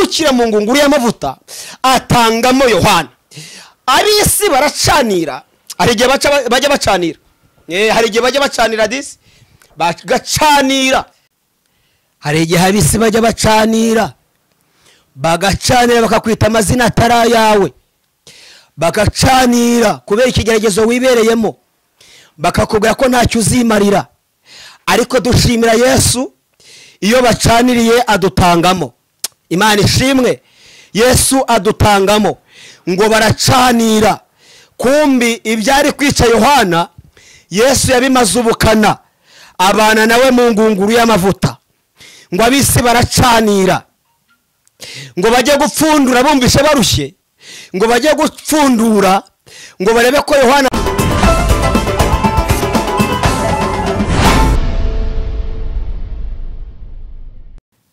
Ukira mu ngunguru y'amavuta atangamo Yohana. Ab'isi baracanira, hari igihe bajya bacanira, hari igihe bajya bacanira disi bagacanira, hari igihe ab'isi bajya bacanira bagacanira bakakwita amazina atari ayawe, bagacanira kubera ikigeragezo wibereyemo, bakakubwira ko ntacyo uzimarira. Ariko dushimira Yesu, iyo bacaniriye adutangamo. Imana ishimwe, Yesu adutangamo. Ngo baracanira, kumbi ibyari kwica Yohana Yesu yabimaze ubukana, abana nawe mu ngunguru y'amavuta. Ngo ab'isi baracanira, ngo bajye gupfundura bumvishe barushye, ngo bajye gupfundura ngo barebe ko Yohana.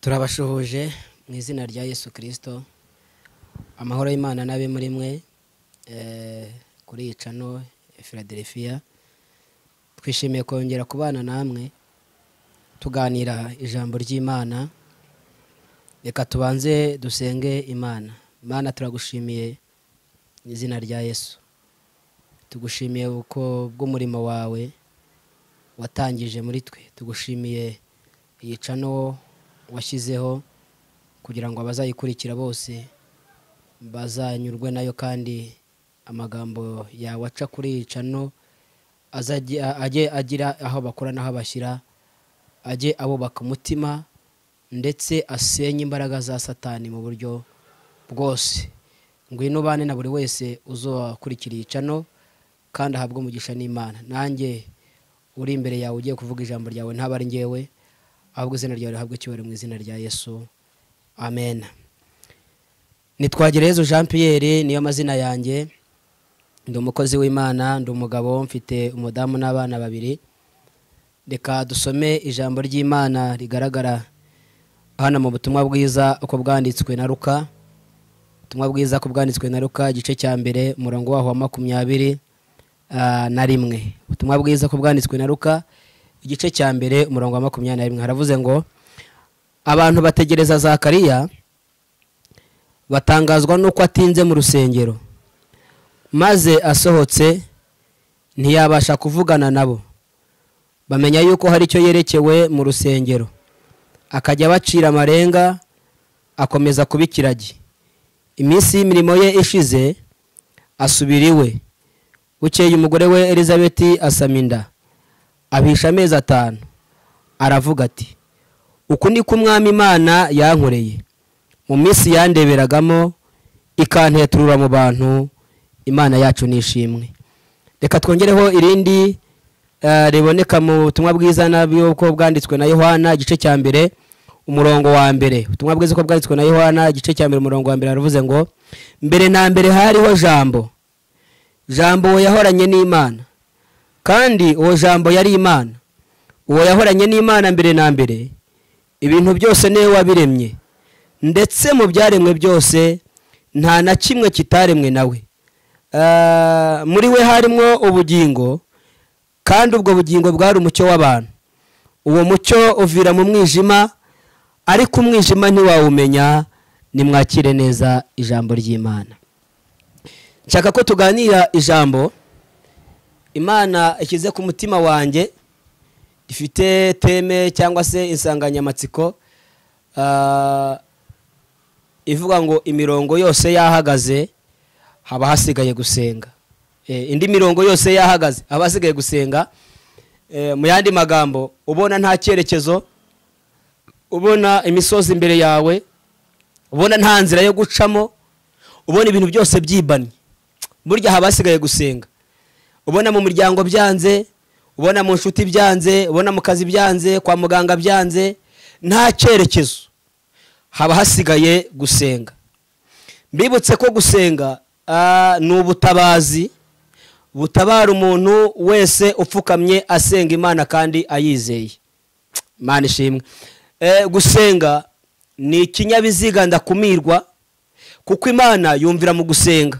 Turabashuhuje mu izina rya Yesu Kristo. Amahoro y'Imana nabe muri mwe kuri iyi channel Philadelphia. Twishimiye kongera kubana namwe tuganira ijambo ry'Imana. Reka tubanze dusenge Imana. Imana, turagushimiye mu izina rya Yesu. Tugushimiye uko bw'umurimo wawe watangije muri twe. Tugushimiye iyi channel washyizeho kugira ngo abazayikurikira bose bazanyurwe nayo, kandi amagambo yawe aca kuri iyi channel ajye agira aho bakora n'aho bashyira, ajye abubaka umutima ndetse asenye imbaraga za Satani mu buryo bwose. Ngwino ubane na buri wese uzokurikira iyi channel kandi ahabwe umugisha n'Imana. Nanjye uri imbere yawe ugiye kuvuga ijambo ryawe ntaba ari njyewe, ahubwo izina ryawe rihabwe icyubahiro mu izina rya Yesu. Amen. Nitwagireyezu Jean Pierre niyo mazina yanjye. Ndi umukozi w'Imana, ndi umugabo, mfite umudamu n'abana babiri. Reka dusome ijambo ry'Imana rigaragara hano mu butumwa bwiza uko bwanditswe na Luka. Ubutumwa bwiza uko bwanditswe na Luka, igice cya mbere, umurongo waho wa 21. Ubutumwa bwiza uko bwanditswe na Luka, igice cya mbere, umurongo wa 21, haravuze ngo: abantu bategereza Zakariya batangazwa nuko atinze mu rusengero, maze asohotse ntiyabasha kuvugana nabo. Bamenya yuko hari icyo yerekewe mu rusengero, akajya bacira amarenga, akomeza kuba ikiragi. Iminsi y'imirimo ye ishize asubira iwe. Bukeye umugore we Elizabeti asama inda, abihisha amezi 5. Aravuga ati: uku ni ko Umwami Imana yankoreye mu minsi yandeberagamo, ikanteturura mu bantu. Imana yacu nishimwe. Reka twongereho irindi riboneka mu butumwa bwiza nabyo uko bwanditswe na Yohana, igice cya mbere, umurongo wa mbere. Ubutumwa bwiza uko bwanditswe na Yohana, igice cya mbere, umurongo wa mbere, haravuze ngo: mbere na mbere hariho Jambo, Jambo yahoranye n'Imana, kandi uwo Jambo yari Imana. Uwo yahoranye n'Imana mbere na mbere, ibintu byose niwe wabiremye, ndetse mu byaremwe byose nta na kimwe kitaremwe nawe. Muri we harimo ubugingo, kandi ubwo bugingo bwari umucyo w'abantu. Uwo mucyo uvira mu mwijima, ariko umwijima ntiwawumenya. Nimwakire neza ijambo ry'Imana. Nshaka ko tuganira ijambo Imana ishyize ku mutima wanjye, rifite teme cyangwa se insanganyamatsiko ivuga ngo imirongo yose yahagaze haba hasigaye gusenga. Indi mirongo yose yahagaze haba hasigaye gusenga. Mu yandi magambo, ubona nta cyerekezo, ubona imisozi imbere yawe, ubona nta nzira yo gucamo, ubona ibintu byose byibanye, burya haba hasigaye gusenga. Ubona mu muryango byanze, ubona mu nshuti byanze, ubona mu kazi byanze, kwa muganga byanze, nta cyerekezo, haba hasigaye gusenga. Mbibutse ko gusenga ni ubutabazi butabara umuntu wese upfukamye asenga Imana kandi ayizeye. Imana ishimwe. Gusenga ni ikinyabiziga ndakumirwa, kuko Imana yumvira mu gusenga.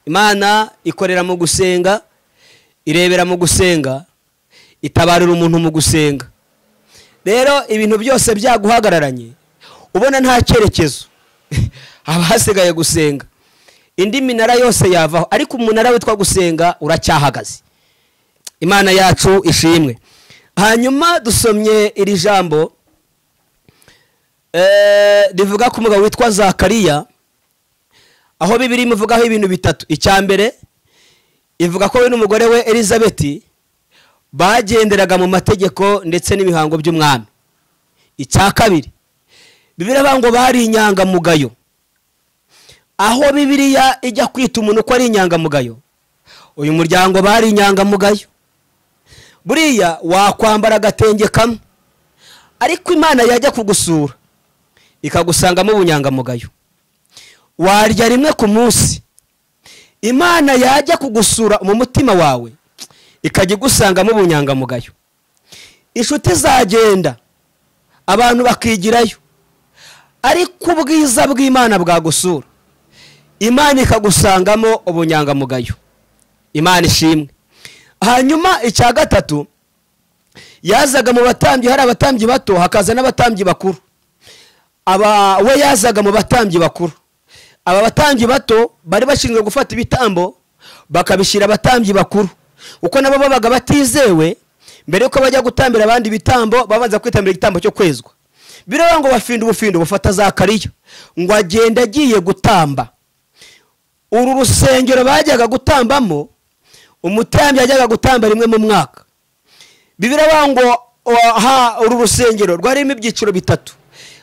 Imana ikorera mu gusenga, irebera mu gusenga, itabarira umuntu mu gusenga. Rero ibintu byose byaguhagararanye, ubona nta cyerekezo, Haba hasigaye gusenga. Indi minara yose yavaho, ariko umunara witwa gusenga uracyahagaze. Imana yacu ishimwe. Hanyuma dusomye iri jambo rivuga ku mugabo witwa Zakariya, aho Bibiliya imuvugaho ibintu bitatu. Icya mbere ivuga ko we n'umugore we Elizabeti bagenderaga mu mategeko ndetse n'imihango by'umwami. Icya kabiri, Bibiliya ivuga ngo bari inyangamugayo. Aho Bibiliya ijya kwita umuntu ko ari inyangamugayo, uyu muryango bari inyangamugayo. Buriya wakwambara agatenge kamwe, ariko Imana yajya kugusura ikagusangamo ubunyangamugayo. Warya rimwe ku munsi, Imana yajya kugusura mu mutima wawe ikajya igusangamo ubunyangamugayo. Inshuti zagenda, abantu bakigirayo, ariko ubwiza bw'Imana bwagusura, Imana ikagusangamo ubunyangamugayo. Imana ishimwe. Hanyuma icya gatatu, yazaga mu batambyi, hari abatambyi bato hakaza n'abatambyi bakuru. Aba we yazaga mu batambyi bakuru. Aba batambyi bato bari bashinzwe gufata ibitambo bakabishyira abatambyi bakuru, uko nabo babaga batizewe. Mbere yuko bajya gutambira abandi ibitambo, babanza kwitambira igitambo cyo kwezwa. Biraba ngo bafinda ubufindo bufata Zakariya ngo agende agiye gutamba. Uru rusengero bajyaga gutambamo, umutambyi yajyaga gutamba rimwe mu mwaka. Bibiliya ngo uru rusengero rwarimo ibyiciro bitatu.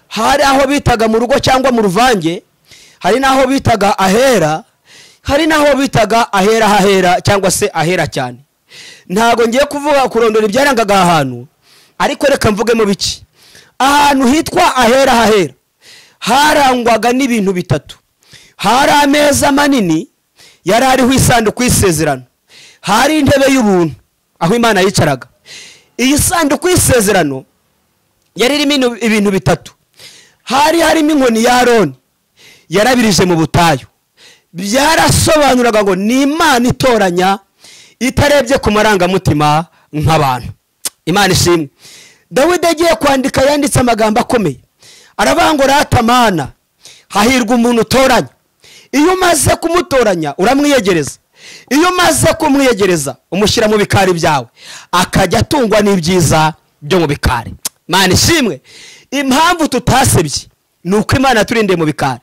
Hari aho bitaga mu rugo cyangwa mu ruvange, hari naho bitaga ahera, hari naho bitaga ahera hahera cyangwa se ahera cyane. Ntago ngiye kuvuga kurondora ibyarangaga ahantu, ariko reka mvuge mu biki. Ahantu hitwa ahera hahera harangwaga n'ibintu bitatu. Hari ameza manini yari ariho isanduku y'isezerano, hari intebe y'ubuntu aho Imana yicaraga. Iyi sanduku y'isezerano yari irimo ibintu bitatu. Hari harimo inkoni ya Aroni yarabirije mu butayu. Byarasobanuraga ngo ni Imana itoranya itarebye ku marangamutima nk'abantu. Imana ishimwe. Dawidi agiye kwandika yanditse amagambo akomeye, aravuga ngo rata Mana, hahirwa umuntu utoranya. Iyo umaze kumutoranya uramwiyegereza, iyo umaze kumwiyegereza umushyira mu bikari byawe, akajya atungwa n'ibyiza byo mu bikari. Imana ishimwe. Impamvu tutasebye ni uko Imana yaturindiye mu bikari.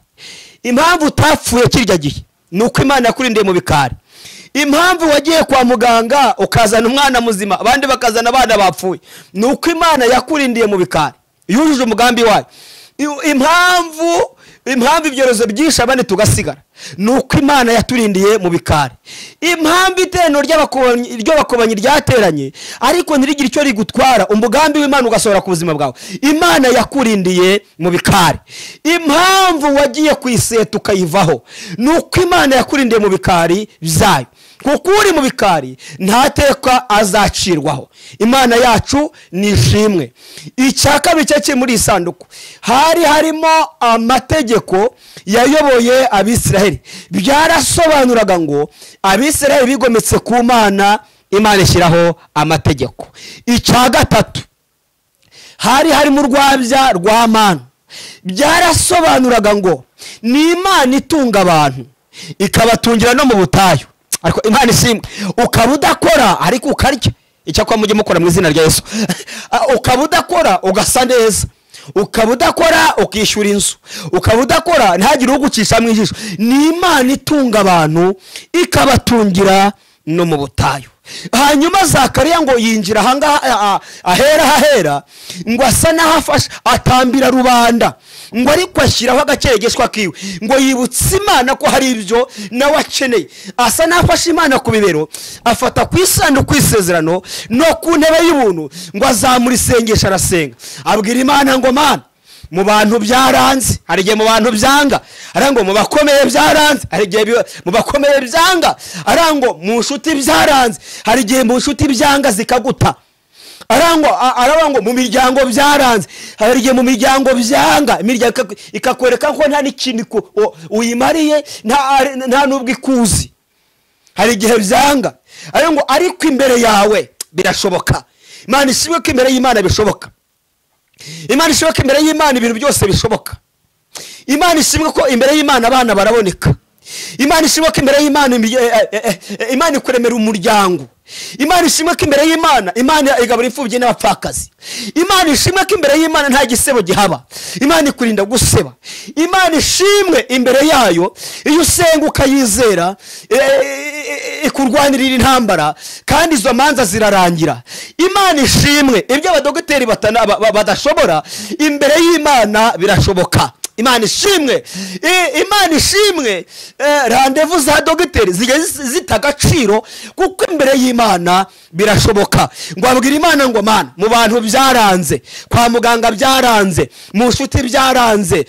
Impamvu utapfuye kirya gihe ni uko Imana yakurindiye mu bikari. Impamvu wagiye kwa muganga ukazana umwana muzima, abandi bakazana abana bapfuye, ni uko Imana yakurindiye mu bikari, yujuje umugambi wayo. Impamvu ibyorezo byinshi abandi tugasigara, ni uko Imana yaturindiye mu bikari. Impamvu iteraniro ry'abakobanyi ryateranye ariko ntirigire icyo rigutwara, umugambi w'Imana ugasohora ku buzima bwawe, Imana yakurindiye mu bikari. Impamvu wagiye ku iseta ukayivaho, ni uko Imana yakurindiye mu bikari byayo. Kuko uri mu bikari nta teka azacirwaho. Imana yacu ni ishimwe. Icya kabiri cyo muri isanduku hari harimo amategeko yayoboye Abisiraheli. Byarasobanuraga ngo Abisiraheli bigometse ku Mana, Imana ishyiraho amategeko. Icya gatatu, hari harimo urwabya rwa manu. Byarasobanuraga ngo ni Imana itunga abantu ikabatungira no mu butayu. Ariko Imana ishimwe. Ukaba udakora ariko ukarya, icyakora mujye mukora mu izina rya Yesu. Ukaba udakora ugasa neza, ukaba udakora ukishyura inzu, ukaba udakora ntagire ugucisha mu ijisho. Ni Imana itunga abantu ikabatungira no mu butayu. Hanyuma Zakariya ngo yinjira ahangaha ahera hahera, ngo asa n'ahafasha atambira rubanda, ngo ariko ashyiraho agakeregeshwa kiwe, ngo yibutse Imana ko hari ibyo nawe akeneye. Asa n'afashe Imana ku bibero, afata ku isanduku y'isezerano no ku ntebe y'ubuntu, ngo azamura isengesho arasenga, abwira Imana ngo Mana, mu bantu byaranze, hari igihe mu bantu byanga, arango mu bakomeye byaranze, hari igihe mu bakomeye byanga, arango mu nshuti byaranze, hari igihe mu nshuti byanga zikaguta, arango arabango mu miryango byaranze, hari igihe mu miryango byanga, imiryango ikakwereka ko nta n'ikintu uyimariye, nta nubwo ikuzi, hari igihe byanga, arango ariko imbere yawe birashoboka. Imana ishimwe ko imbere y'Imana bishoboka. Imana ishoboka, imbere y'Imana ibintu byose bishoboka. Imana ishimwe ko imbere y'Imana abana baraboneka. Imana ishimwe ko imbere y'Imana Imana ikuremera umuryango. Imana ishimwe ko imbere y'Imana Imana igabura imfubyi n'abapfakazi. Imana ishimwe ko imbere y'Imana nta gisebo gihaba. Imana ikurinda guseba. Imana ishimwe imbere yayo iyo usenga ukayizera ikurwanirira intambara kandi izo manza zirarangira. Imana ishimwe ibyo abadogiteri badashobora imbere y'Imana birashoboka. Imana ishimwe, Imana ishimwe, randevu za dogiteri zijya zita agaciro kuko imbere y'Imana birashoboka. Ngo abwira Imana ngo Mana, mu bantu byaranze, kwa muganga byaranze, mu nshuti byaranze,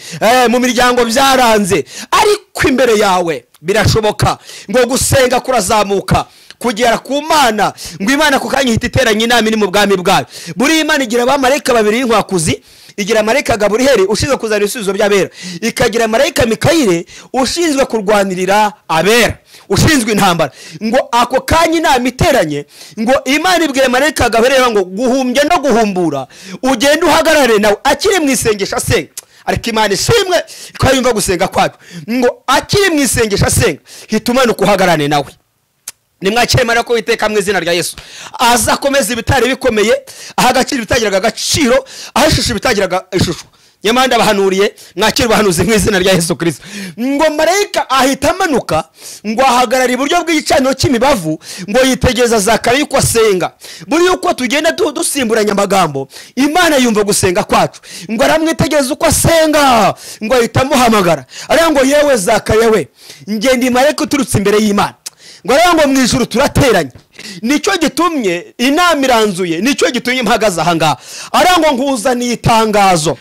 mu miryango byaranze, ariko imbere yawe birashoboka. Ngo gusenga kurazamuka kugera ku Mana, ngo Imana ku kanya ihita iteranye inama iri mu bwami bwayo. Buri Imana igira abamarayika babiri b'inkwakuzi, igira marayika Gaburiheli ushinzwe kuzana ibisubizo by'abera, ikagira marayika Mikayile ushinzwe kurwanirira abera, ushinzwe intambara. Ngo ako kanya inama iteranye, ngo Imana ibwira marayika Gaburiheli ngo guhumbya no guhumbura ugende uhagarare nawe. Akiri mu isengesho asenga, ariko Imana ishimwe ko yumva gusenga kwacu. Ngo akiri mu isengesho asenga, hita umanuka uhagarare nawe. Nimwakire Imana ko Uwiteka mu izina rya Yesu azakomeza ibitari bikomeye, aha agaciro ibitagiraga agaciro, aho ishusho ibitagiraga ishusho. Nyamara ndabahanuriye, mwakire ubuhanuzi mu izina rya Yesu Kristo. Ngo marayika ahita amanuka ngo ahagarara iburyo bw'igicaniro cy'imibavu, ngo yitegereza Zakariya uko asenga. Buri uko tugenda dusimburanya amagambo, Imana yumva gusenga kwacu. Ngo aramwitegereza uko asenga, ngo ahita amuhamagara aravuga ngo yewe Zakariya we, njye ndi marayika uturutse imbere y'Imana. Ngo aravuga ngo mu ijuru turateranye, nicyo gitumye inama iranzuye, nicyo gitumye mpagaze aha ngaha. Aravuga ngo nkuzaniye itangazo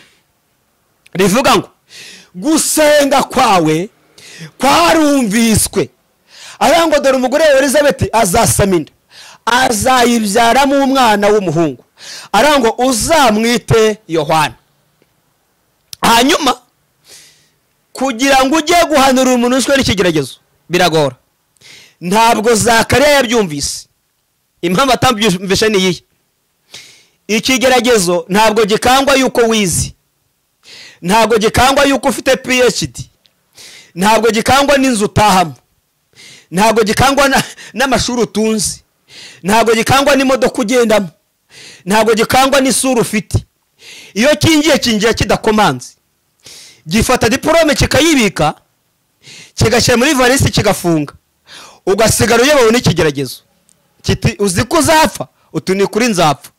rivuga ngo gusenga kwawe kwarumviswe. Aravuga ngo dore umugore wa Elizabeth azasama inda, azayibyaramo umwana w'umuhungu. Aravuga ngo uzamwite Yohana. Hanyuma kugira ngo ujye guhanura umuntu wishwe n'ikigeragezo biragora. Ntabwo Zakariya yabyumvise. Impamvu atabyumvise ni iyihe? Ikigeragezo ntabwo gikangwa yuko wizi, ntabwo gikangwa yuko ufite PhD, ntabwo gikangwa n'inzu utahamo, ntabwo gikangwa n'amashuri utunze, ntabwo gikangwa n'imodoka ugendamo, ntabwo gikangwa n'isura ufite. Iyo kingiye kingiye kidakomanze, gifata diplome kikayibika, kigashyira muri valisi, kigafunga, ugasigara uyobowe n'ikigeragezo. Kiti uzi ko uzapfa, utu ni kuri nzapfa.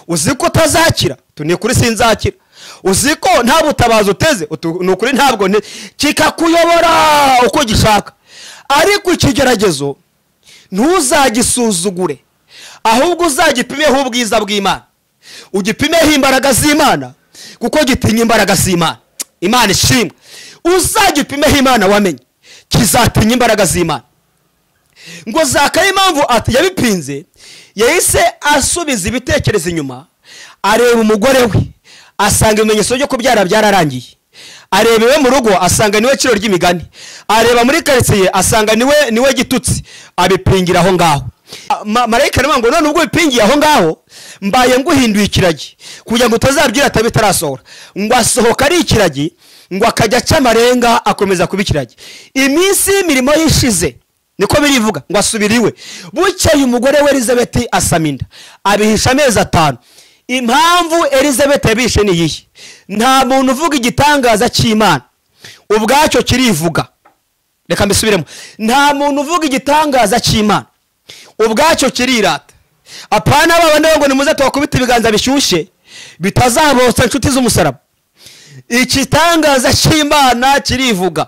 Uzi ko utazakira, utu ni kuri sinzakira. Uzi ko nta butabazi uteze, utu ni ukuri ntabwo. Kikakuyobora uko gishaka. Ariko ikigeragezo ntuzagisuzugure, ahubwo uzagipimeho ubwiza bw'Imana, ugipimeho imbaraga z'Imana, kuko gitinya imbaraga z'Imana. Imana ishimwe. Uzagipimeho Imana wamenye, kizatinya imbaraga z'Imana. Ngo Zakariya impamvu yabipinze, yahise asubiza ibitekerezo inyuma, areba umugore we asanga ibimenyetso byo kubyara byararangiye, areba iwe mu rugo asanga niwe ciro ry'imigani, areba muri karitsiye asanga niwe gitutsi, abipingira aho ngaho. Marayika aravuga ngo none ubwo bipingiye aho ngaho, mbaye nguhinduye ikiragi kugira ngo utazabyira atabitarasohora. Ngo asohoka ari ikiragi, ngo akajya aca amarenga akomeza kuba ikiragi. Iminsi y'imirimo yishize, niko birivuga, ngo asubira iwe. Bukeye umugore we Elizabeth asama inda, abihisha amezi 5. Impamvu Elizabeth yabishe ni iyihe? Nta muntu uvuga igitangaza cy'Imana ubwacyo kirivuga. Reka mbisubiremo. Nta muntu uvuga igitangaza cy'Imana ubwacyo kirirata. Apana babandi ngo nimuze tubakubite ibiganza bishyushye bitazabotsa inshuti z'umusaraba. Igitangaza cy'Imana kirivuga.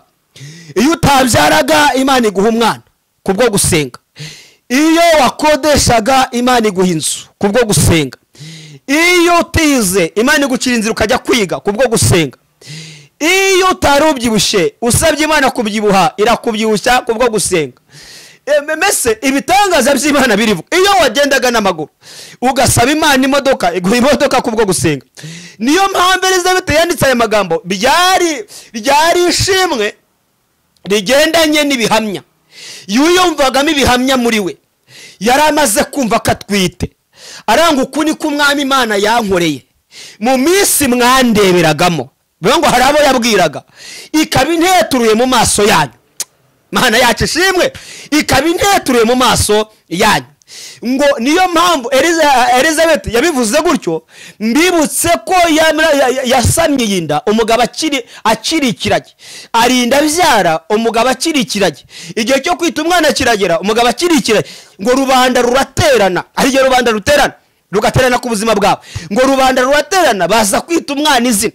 Iyo utabyaraga Imana iguha umwana kubwo gusenga. Iyo wakodeshaga Imana iguha inzu kubwo gusenga. Iyo utize Imana igucira inzira ukajya kwiga kubwo gusenga. Iyo utarubyibushye usabye Imana kubyibuha irakubyibushya kubwo gusenga. Mbese ibitangaza by'Imana birivuga. Iyo wagendaga n'amaguru ugasaba Imana imodoka iguha imodoka kubwo gusenga. Niyo mpamvu Elizabeth yanditse aya magambo, byari ishimwe rigendanye n'ibihamya. Yuyumvagamo ibihamya muri we, yari amaze kumva ko atwite. Aranga uku ni ko Umwami Imana yankoreye mu minsi mwandeberagamo. Bivuga ngo hari abo yabwiraga, ikaba inteturuye mu maso yanyu. Mana yacu ishimwe, ikaba inteturuye mu maso yanyu. Ngo niyo mpamvu Elizabeth yabivuze gutyo. Mbibutse ko yasamye inda umugabo akiri ikiragi, arinda abyara umugabo akiri ikiragi, igihe cyo kwita umwana kiragera umugabo akiri ikiragi. Ngo rubanda ruraterana, ari ryo rubanda ruterana, rugaterana ku buzima bwawe. Ngo rubanda ruraterana, baza kwita umwana izina.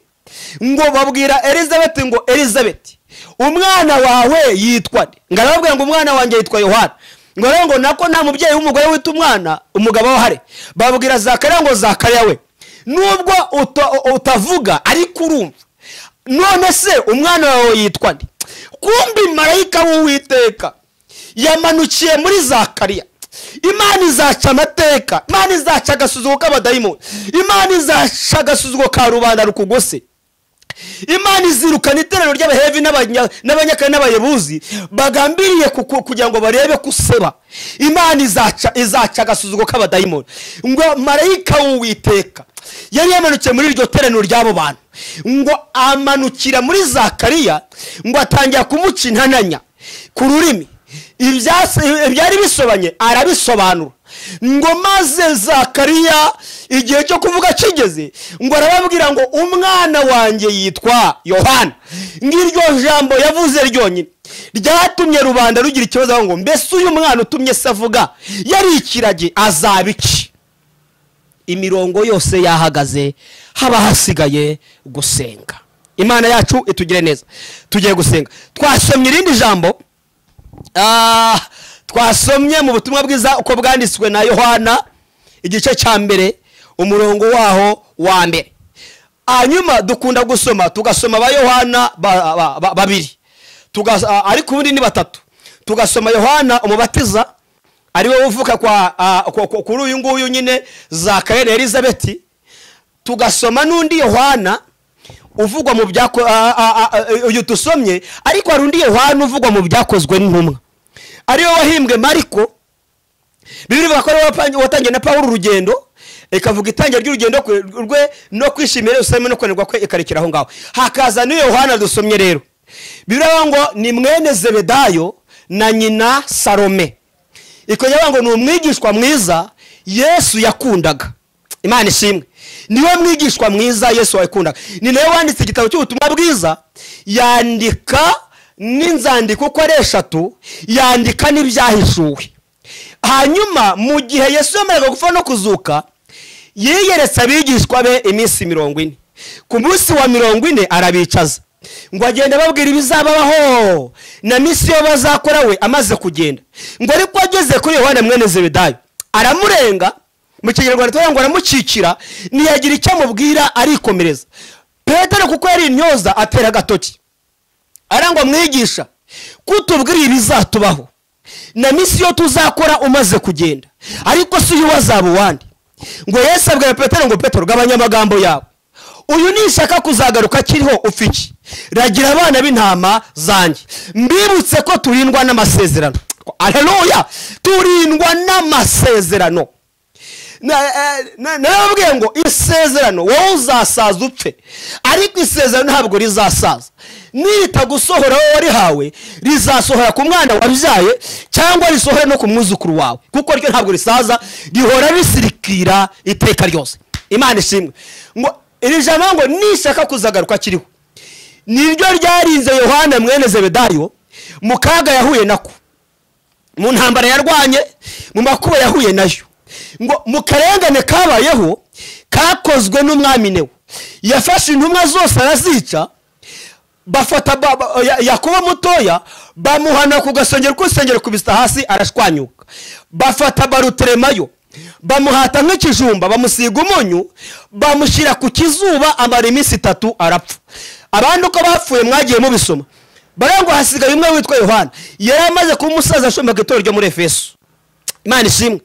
Ngo babwira Elizabeth ngo Elizabeth, umwana wawe yitwa nde? Ngo arababwira ngo umwana wanjye yitwa Yohana. Ngo rero ngo nako nta mubyeyi w'umugore wita umwana umugabo we ahari. Babwira Zakariya ngo Zakariya we, nubwo utavuga ariko urumva, none se umwana wawe yitwa nde? Kumbi marayika w'Uwiteka yamanukiye muri Zakariya. Imana izaca amateka, Imana izaca agasuzuguro k'abadayimoni, Imana izaca agasuzuguro ka rubanda rukugose. Imana izirukana iteraniro ry'abahevi n'abanyakare n'abayebuzi bagambiriye kugira ngo barebe kuseba. Imana izaca agasuzuguro k'abadayimoni. Ngo marayika w'Uwiteka yari yamanukiye muri iryo teraniro ry'abo bantu, ngo amanukira muri Zakariya, ngo atangira kumuca intananya ku rurimi, ibyari bisobanye arabisobanura. Ngo maze Zakariya igihe cyo kuvuga kigeze, ngo arababwira ngo umwana wanjye yitwa Yohana. Ngiryo jambo yavuze ryonyine ryatumye rubanda rugira ikibazo ngo mbese uyu mwana utumye se avuga yari ikiragi azaba iki? Imirongo yose yahagaze, haba hasigaye gusenga. Imana yacu itugire neza. Tugiye gusenga. Twasomye irindi jambo, twasomye mu butumwa bwiza uko bwanditswe na Yohana igice cya mbere umurongo waho wa mbere. Hanyuma dukunda gusoma, tugasoma ba Yohana babiri, ariko ubundi ni batatu. Tugasoma Yohana umubatiza ari we uvuka kuri uyu nguyu nyine Zakariya na Elizabeth. Tugasoma n'undi Yohana uvugwa mu uyu tusomye, ariko hari undi Yohana uvugwa mu byakozwe n'intumwa, ariwe wahimbwe Mariko. Bibiliya ivuga ko ariwe watangiye na Pawulo urugendo, ikavuga itangira ry'urugendo rwe no kwishimira Yerusalemu no kunanirwa kwe, ikarekera aho ngaho. Hakaza n'iyo Yohana dusomye rero. Bibiliya ngo ni mwene Zebedayo na nyina Salome. Ikongera ngo ni umwigishwa mwiza Yesu yakundaga. Imana ishimwe. Niwe mwigishwa mwiza Yesu yakundaga. Ni nawe wanditse igitabo cy'ubutumwa bwiza, yandika n'inzandiko uko ari eshatu, yandika n'ibyahishuwe. Hanyuma mu gihe Yesu yamaraga gupfa no kuzuka, yiyeretse abigishwa be iminsi 40. Ku munsi wa 40 arabicaza, ngo agende ababwira ibizababaho na misiyo bazakora we amaze kugenda. Ngo ariko ageze kuri Yohana mwene Zebedayo aramurenga, mu kinyarwanda tuvuga ngo aramukikira, ntiyagira icyo amubwira arikomereza. Petero kuko yari intyoza atera agatoki, arangwa mwigisha kutubwira ibizatubaho na misiyo tuzakora umaze kugenda, ariko si uyu wazaba uwandi. Ngo Yesu abwira Petero ngo Petero gabanya amagambo yawe, uyu nishaka kuzagaruka akiriho ufiki, ragira abana b'intama zanjye. Mbibutse ko turindwa n'amasezerano. Haleluya, turindwa n'amasezerano. Narababwiye ngo isezerano wowe uzasaza upfe, ariko isezerano ntabwo rizasaza. Niritagusohora wowe warihawe, rizasohora ku mwana wabyaye cyangwa risohore no ku mwuzukuru wawe, kuko ryo ntabwo risaza, rihora risirikira iteka ryose. Imana ishimwe. Ngo iri jambo ngo nishaka kuzagaruka akiriho, niryo ryarinze Yohana mwene Zebedayo mu kaga yahuye nako, mu ntambara yarwanye, mu makuba yahuye nayo. Ngo mu karengane kabayeho kakozwe n'umwami Newo, yafashe intumwa zose arazica, bafata Yakobo mutoya bamuhana ku gasongero k'urusengero kubista hasi arashwanyuka. Bafata Baruteremayo bamuhata nk'ikijumba, bamusiga umunyu, bamushyira ku kizuba, amara iminsi 3 arapfa. Abandi uko bapfuye mwagiye mubisoma. Barangwa hasigaye umwe witwa Yohana, yari amaze kuba umusaza ashombaga itorero ryo muri Efeso. Imana ishimwe.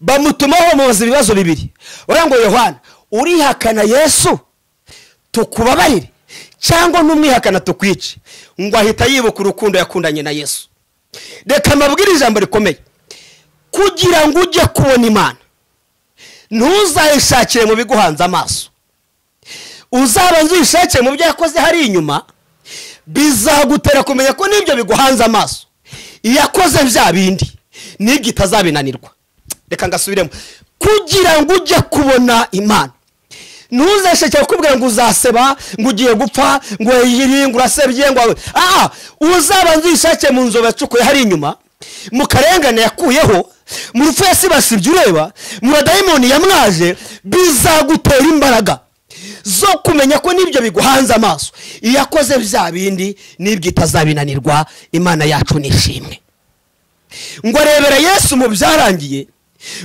Bamutumaho bamubaza ibibazo bibiri. Barangwa Yohana, urihakana Yesu tukubabarire cyangwa n'umwihakana tukwice? Ngo ahita yibuka urukundo yakundanye na Yesu. Reka mbabwire ijambo rikomeye. Kugira ngo ujye kubona Imana, ntuzayishakire mu biguhanze amaso. Uzabanze uyishakire mu byo yakoze hari inyuma, bizagutera kumenya ko n'ibyo biguhanze amaso yakoze bya bindi n'ibyo itazabinanirwa. Reka ngasubiremo. Kugira ngo ujye kubona Imana, ntuzasheke kukubwira ngo uzaseba, ngo ugiye gupfa, ngo yiri, ngo urasebye, ngo uzabanze uyishake mu nzobe yacukuye hari inyuma, mu karengane yakuyeho, mu rupfu yasibasibye ureba, mu badayimoni yamwaje, bizagutera imbaraga zo kumenya ko n'ibyo biguhanze amaso yakoze bya bindi n'ibyo itazabinanirwa. Imana yacu nishimwe. Ngo arebera Yesu mu byarangiye,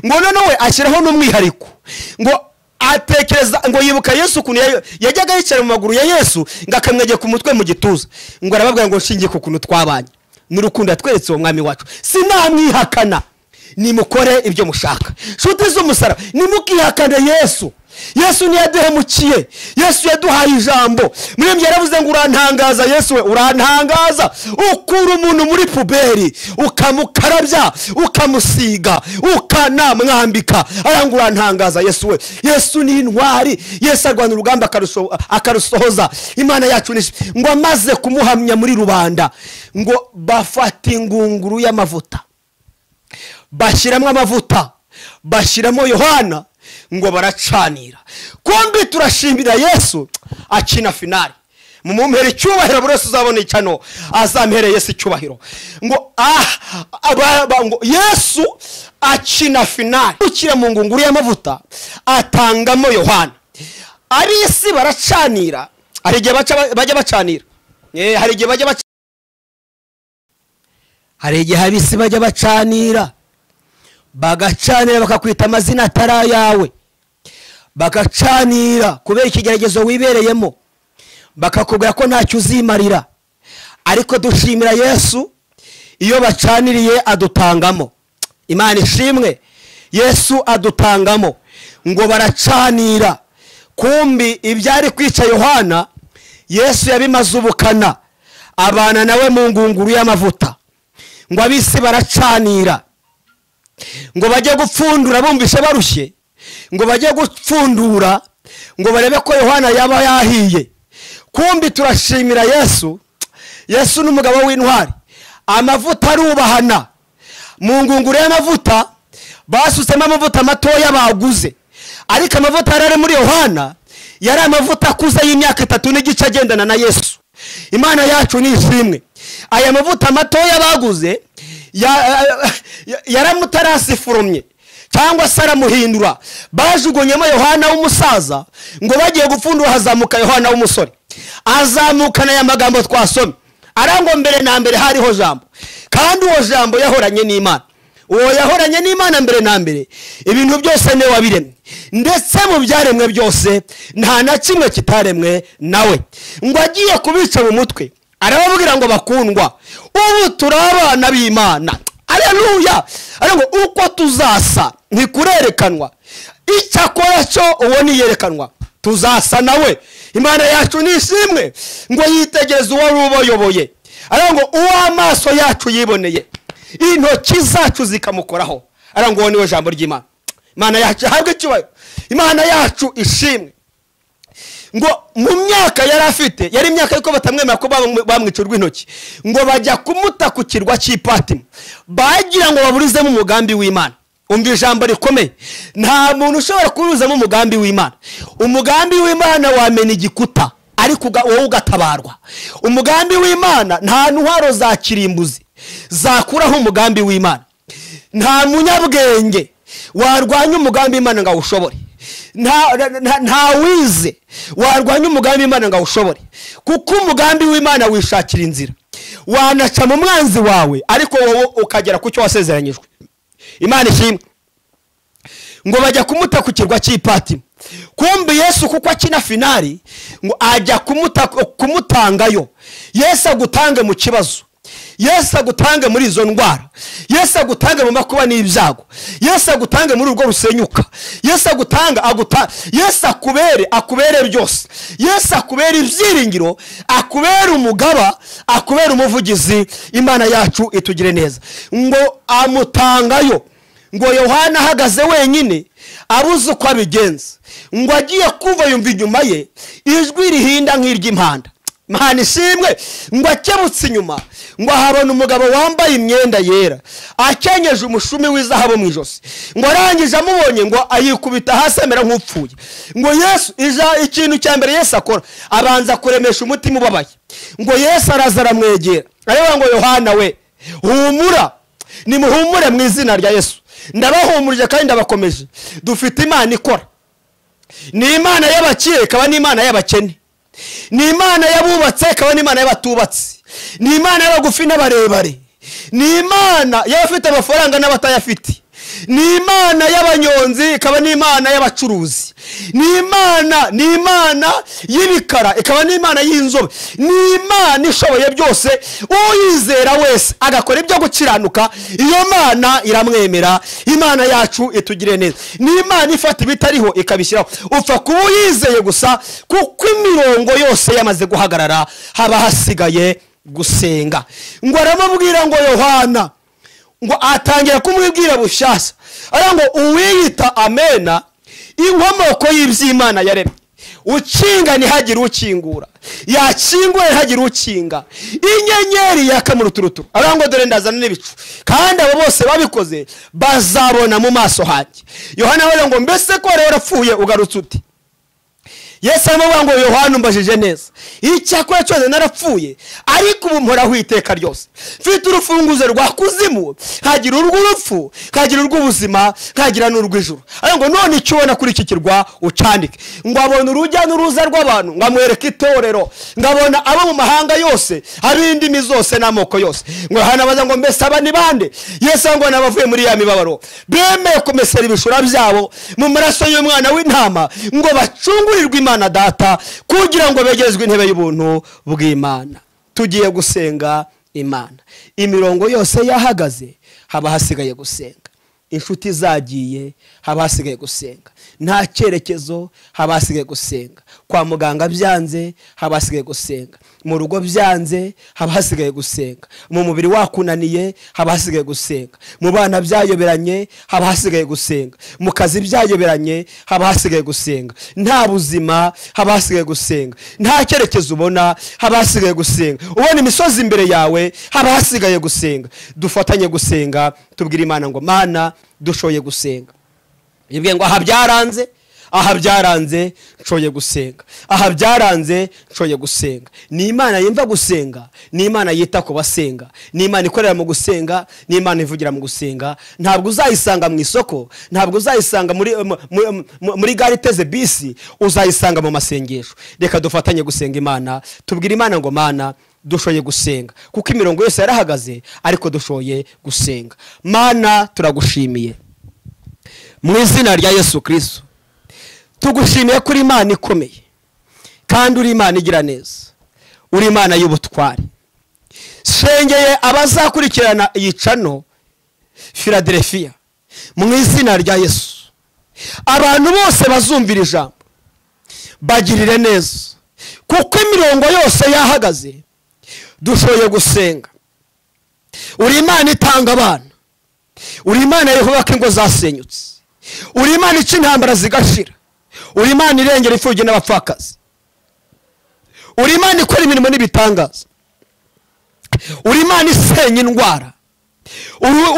ngo noneho we ashyiraho n'umwihariko, ngo atekereza, ngo yibuka Yesu ukuntu yajyaga yicara mu maguru ya Yesu, ngo akamwegeka umutwe mu gituza, ngo arababwira ngo nshingiye ku kuntu twabanye n'urukundo yatweretse uwo mwami wacu, sinamwihakana. Nimukore ibyo mushaka. Nshuti z'umusaraba, nimukihakane Yesu. Yesu ntiyaduhemukiye, Yesu yaduhaye ijambo. Muri ibyo yaravuze ngo urantangaza Yesu we, urantangaza, ukura umuntu muri puberi ukamukarabya, ukamusiga, ukanamwambika, aranga urantangaza Yesu we. Yesu ni intwari, Yesu arwana urugamba akarusohoza. Imana yacu ni ngo amaze kumuhamya muri rubanda, ngo bafata ingunguru y'amavuta, bashyiramo amavuta, bashyiramo Yohana, ngo baracanira. Kumbi turashimira Yesu akina finali. Mumumpere icyubahiro, buri wese uzabona icyano azampere Yesu icyubahiro. Ngo ngo Yesu akina finali, ukira mu ngunguru y'amavuta atangamo Yohana. Ab'isi baracanira, hari igihe bajya bacanira, hari igihe bajya, hari igihe ab'isi bajya bacanira, bagacanira bakakwita amazina atari ayawe, bagacanira kubera ikigeragezo wibereyemo, bakakubwira ko ntacyo uzimarira. Ariko dushimira Yesu iyo bacaniriye adutangamo. Imana ishimwe, Yesu adutangamo. Ngo baracanira, kumbi ibyari kwica Yohana Yesu yabimaze ubukana, abana nawe mu ngunguru y'amavuta. Ngo ab'isi baracanira, ngo bajye gupfundura, bumvishe barushye, ngo bajye gupfundura ngo barebe ko Yohana yaba yahiye. Kumbi turashimira Yesu. Yesu ni umugabo w'intwari, amavuta arubahana. Mu ngunguru y'amavuta basutsemo amavuta matoya baguze, ariko amavuta yari muri Yohana yari amavuta akuze y'imyaka 3 n'igice agendana na Yesu. Imana yacu ni ishimwe. Aya mavuta matoya baguze yaramutarasifurumye cyangwa se aramuhindura. Bajugunyemo Yohana w'umusaza, ngo bagiye gupfundura hazamuka Yohana w'umusore, azamukana aya magambo twasomye, arango mbere na mbere hariho jambo, kandi uwo jambo yahoranye n'Imana. Uwo yahoranye n'Imana mbere na mbere, ibintu byose niwe wabiremye, ndetse mu byaremwe byose nta na kimwe kitaremwe nawe. Ngo agiye kubica mu mutwe arababwira ngo bakundwa, ubu turi abana b'Imana. Haleluya! Ariko uko tuzasa ntikurerekanwa, icyakora cyo uwo niyerekanwa, tuzasa nawe. Imana yacu ni ishimwe. Ngo yitegereze uwari ubayoboye, ariko ngo uwo amaso yacu yiboneye, intoki zacu zikamukoraho, ariko ngo uwo niwe jambo ry'Imana. Imana yacu ihabwe icyubahiro, Imana yacu ishimwe. Ngo mu myaka yari afite, yari imyaka yuko batamwemera ko bamwica urw'intoki, ngo bajya kumuta ku kirwa cy'Ipatimo, bagira ngo baburizemo umugambi w'Imana. Umva ijambo rikomeye, nta muntu ushobora kuburizamo umugambi w'Imana. Umugambi w'Imana wamena igikuta, ariko wowe ugatabarwa. Umugambi w'Imana nta ntwaro za kirimbuzi zakuraho umugambi w'Imana. Nta munyabwenge warwanya umugambi w'Imana ngo awushobore. Nta wize warwanya umugambi w'Imana ngo awushobore, kuko umugambi w'Imana wishakira inzira, wanaca mu mwanzi wawe, ariko wowe ukagera ku cyo wasezeranyijwe. Imana ishimwe. Ngo bajya kumuta ku kirwa cy'Ipatimo, kumbi Yesu kuko akina finali, ngo ajya kumutangayo. Yesu agutange mu kibazo, Yesu agutange muri izo ndwara, Yesu agutange mu makuba n'ibyago, Yesu agutange muri urwo rusenyuka, Yesu agutanga Yesu akubere, akubere byose, Yesu akubere ibyiringiro, akubere umugaba, akubere umuvugizi. Imana yacu itugire neza. Ngo amutangayo, ngo Yohana ahagaze wenyine abuze uko abigenza, Ngo agiye kuva yumva inyuma ye ijwi rihinda nk'iry'impanda. Imana ishimwe. Ngo akebutse inyuma ngo ahabona umugabo wambaye imyenda yera akenyeje umushumi w'izahabu mu ijosi. Ngo arangije amubonye ngo ayikubita hasi amera nk'upfuye. Ngo Yesu, ikintu cya mbere Yesu akora, abanza kuremesha umutima ubabaye. Ngo Yesu araza aramwegera, aravuga ngo Yohana we, humura, nimuhumure mu izina rya Yesu. Ndabahumurije kandi ndabakomeje. Dufite Imana ikora. Ni Imana y'abakire ikaba n'Imana y'abakene. Ni Imana y'abubatse ikaba n'Imana y'abatubatse. Ni Imana y'abagufi n'abarebare. Ni Imana y'abafite amafaranga n'abatayafite. Ni Imana y'abanyonzi ikaba n'Imana y'abacuruzi. Ni Imana y'ibikara ikaba n'Imana y'inzobe. Ni Imana ishoboye byose. Uyizera wese agakora ibyo gukiranuka, iyo Mana iramwemera. Imana yacu itugire neza. Ni Imana ifata ibitariho ikabishyiraho. Upfa kuba uyizeye gusa, kuko imirongo yose yamaze guhagarara, haba hasigaye gusenga. Ngo aramubwira ngo Yohana, ngo atangira kumwibwira bushyashya, ara ngo uwiyita amena, inkomoko y'iby'Imana yaremye, ukinga ntihagire ukingura, yakingura ntihagire ukinga, inyenyeri yaka mu ruturuturu, ara ngo dore ndazana n'ibicu, kandi abo bose babikoze bazabona mu maso hanjye. Yohana aravuga ngo mbese ko wari warapfuye ugarutse ute? Yesu aramubwira ngo Yohana umbajije neza, icyakora cyose narapfuye, ariko ubu mporaho iteka ryose. Mfite urufunguzo rwa kuzimu, nkagira urw'urupfu, nkagira urw'ubuzima, nkagira n'urw'ijuru. Ariko ngo none icyo ubona kuri iki kirwa ucandike. Ngo abona urujya n'uruza rw'abantu, ngo amwereke itorero, ngo abona abo mu mahanga yose, ab'indimi zose n'amoko yose. Ngo Yohana abaza ngo mbese aba ni bande? Yesu ngo n'abavuye muri ya mibabaro, bemeye kumesera ibishura byabo mu maraso y'umwana w'intama, ngo bacungurirwe Imana data, kugira ngo begerezwe intebe y'ubuntu bw'Imana. Tugiye gusenga Imana. Imirongo yose yahagaze, haba hasigaye gusenga. Inshuti zagiye, haba hasigaye gusenga. Nta cyerekezo, haba hasigaye gusenga. Kwa muganga byanze, haba hasigaye gusenga. Mu rugo byanze, haba hasigaye gusenga. Mu mubiri wakunaniye, haba hasigaye gusenga. Mu bana byayoberanye, haba hasigaye gusenga. Mu kazi byayoberanye, haba hasigaye gusenga. Nta buzima, haba hasigaye gusenga. Nta cyerekezo ubona, haba hasigaye gusenga. Ubona imisozi imbere yawe, haba hasigaye gusenga. Dufatanye gusenga, tubwire Imana ngo Mana dushoye gusenga. Yibwiye ngo aha byaranze, aha byaranze nshoye gusenga, aha byaranze nshoye gusenga. Ni Imana yumva gusenga, ni Imana yita ku basenga, ni Imana ikorera mu gusenga, ni Imana ivugira mu gusenga. Ntabwo uzayisanga mu isoko, ntabwo uzayisanga muri gare iteze bisi, uzayisanga mu masengesho. Reka dufatanye gusenga Imana, tubwire Imana ngo Mana dushoye gusenga, kuko imirongo yose yarahagaze, ariko dushoye gusenga. Mana turagushimiye mu izina rya Yesu Kristo. Tugushimiye kuri Imana ikomeye, kandi uri Imana igira neza, uri Imana y'ubutwari. Sengeye abazakurikirana iyi cano Philadelphia mu izina rya Yesu. Abantu bose bazumvira ijambo bagirire neza, kuko imirongo yose yahagaze, dushoye gusenga. Uri Imana itanga abana, uri Imana yubaka ingo zasenyutse, uri Imana ica intambara zigashira, uri Imana irengera imfubyi n'abapfakazi, uri Imana ikora imirimo n'ibitangaza, uri Imana isenya indwara,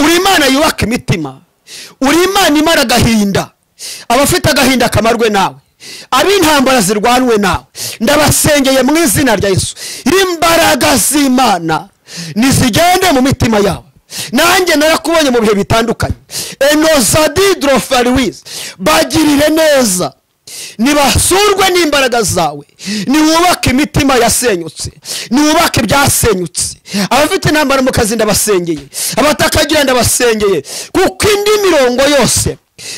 uri Imana yubaka imitima, uri Imana imara agahinda, abafite agahinda kamarwe nawe, ab'intambara zirwanwe nawe. Ndabasengeye mu izina rya Yesu, imbaraga z'Imana nizigende mu mitima yabo. Nanjye narakubonye mu bihe bitandukanye. Enozadidrofariwiz, bagirire neza, nibasurwe n'imbaraga zawe, niwubake imitima yasenyutse, niwubake ibyasenyutse. Abafite intambara mu kazi ndabasengeye, abatakagira ndabasengeye, kuko indi mirongo yose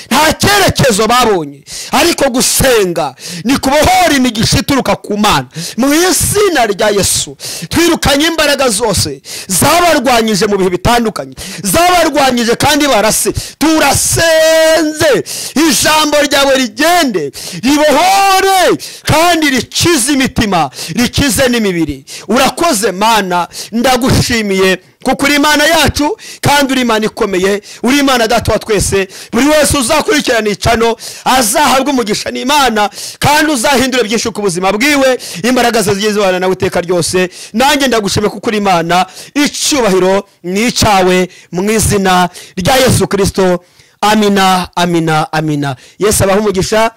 nta cyerekezo babonye, ariko gusenga ni kubohora imigisha ituruka ku Mana. Mu izina rya Yesu twirukanye imbaraga zose zabarwanyije mu bihe bitandukanye, zabarwanyije kandi barase. Turasenze ijambo ryawe rigende ribohore kandi rikize imitima, rikize n'imibiri. Urakoze Mana, ndagushimiye Kuko uri Imana yacu kandi uri Imana ikomeye, uri Imana Data wa twese. Buri wese uzakurikirana icano azahabwa umugisha n'Imana, kandi uzahindura byinshi ku buzima bwiwe. Imbaraga ze zigiye zibana nawe iteka ryose. Nanjye ndagushimiye kuko uri Imana. Icyubahiro ni icyawe mu izina rya Yesu Kristo. Amina, amina, amina. Yesu abahe umugisha.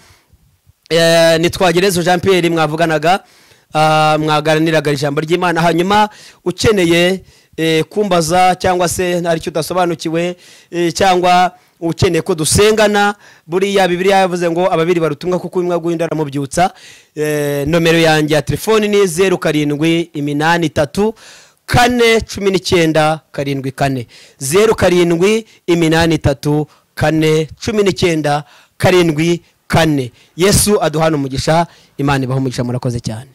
Ni Twagirayezu Jean Pierre mwavuganaga, mwaganiraga ijambo ry'Imana. Hanyuma ukeneye kumbaza cyangwa se hari icyo udasobanukiwe, cyangwa ukeneye ko dusengana, buriya Bibiliya yavuze ngo ababiri barutumwa kuko umwe aguye undi aramubyutsa. Nomero yanjye ya telefoni ni 0 7 8 3 4 19 7 4, 0 7 8 3 4 19 7 4. Yesu aduhana umugisha. Imana ibahe umugisha. Murakoze cyane.